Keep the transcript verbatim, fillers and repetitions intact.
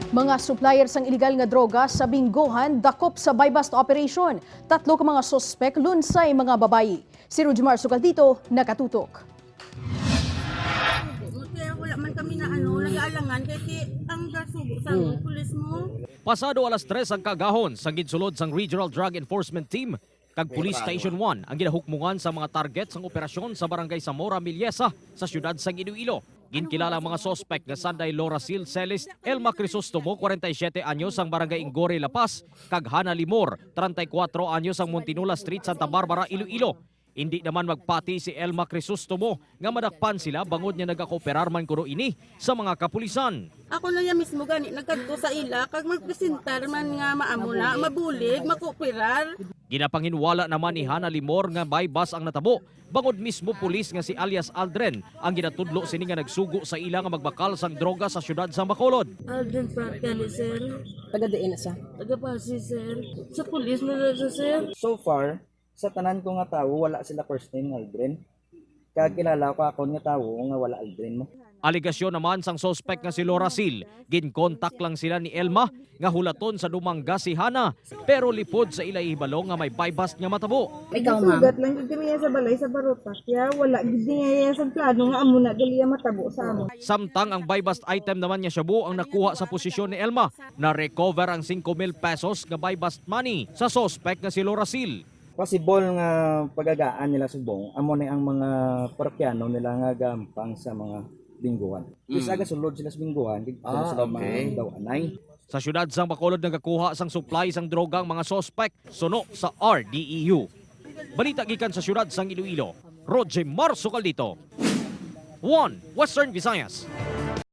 Mga supplier sang iligal nga droga sa Bingohan dakop sa buy-bust operation. Tatlo ka mga suspek lunsay mga babayi. Si Rujmar Sukaldito nakatutok. Kaya wala man kami na ano, nag-aalangan kay ti ang gasugo sa amon pulis mo. Pasado alas tres ang kagahon, sa ginsulod sang Regional Drug Enforcement Team kag Police Station one ang ginahukmongan sa mga target sang operasyon sa Barangay Zamora Miliesa sa siyudad sang Iloilo. Ginkilala ang mga suspek nga sanday Lorasil Celis, Elma Crisostomo, kwarenta y siyete anyos, ang Barangay Ingore, La Paz, kag Hana Limor, treinta y cuatro anyos, ang Muntinula Street, Santa Barbara, Iloilo. Indi naman magpati si Elma Crisostomo nga madakpan sila bangod nga nagakooperar man kuno ini sa mga kapulisan. Ako na niya mismo gani nagkadto sa ila kag magpresentar man nga maamo na, mabulig, makooperar. Ginapanginwala naman ni Hana Limor nga buy-bust ang natabo, bangod mismo pulis nga si alias Aldrin ang ginatudlo sini nga nagsugo sa ila nga magbakal sang droga sa siyudad sang Bacolod. Alden Park gani, sir. Taga diin na siya? Taga Pasig, sir. Sa pulis na lang siya, sir. So far, sa tanan ko nga tawo, wala sila first name nga Aldrin. Kag kilala ko akon nga tawo nga wala Aldrin mo. Alegasyon naman sang suspek nga si Lorasil, ginkontak lang sila ni Elma nga hulaton sa dumangga si Hana, pero lipod sa ila ihibalo nga may buy-bust nga matabo. Ikaw, ma'am. Sugat lang gid kami sa balay sa Barotac. Kaya wala gid niya sa plano nga amo na gali ang matabo sa amo. Samtang ang buy-bust item naman nga shabu ang nakuha sa posisyon ni Elma, na-recover ang singko mil pesos nga buy-bust money sa suspek nga si Lorasil. Possible nga pagagaan nila subong, amo ni ang mga parokyano nila nga gampang sa mga Bingohan. Isa gasulod sila sa Bingohan, kay Ah, sila okay. mga daw anay. Sa siyudad sang Bacolod nagakuha sang supply sang droga ang mga suspek, suno sa R D E U. Balita gikan sa siyudad sang Iloilo, Roger Marso Caldito, One Western Visayas.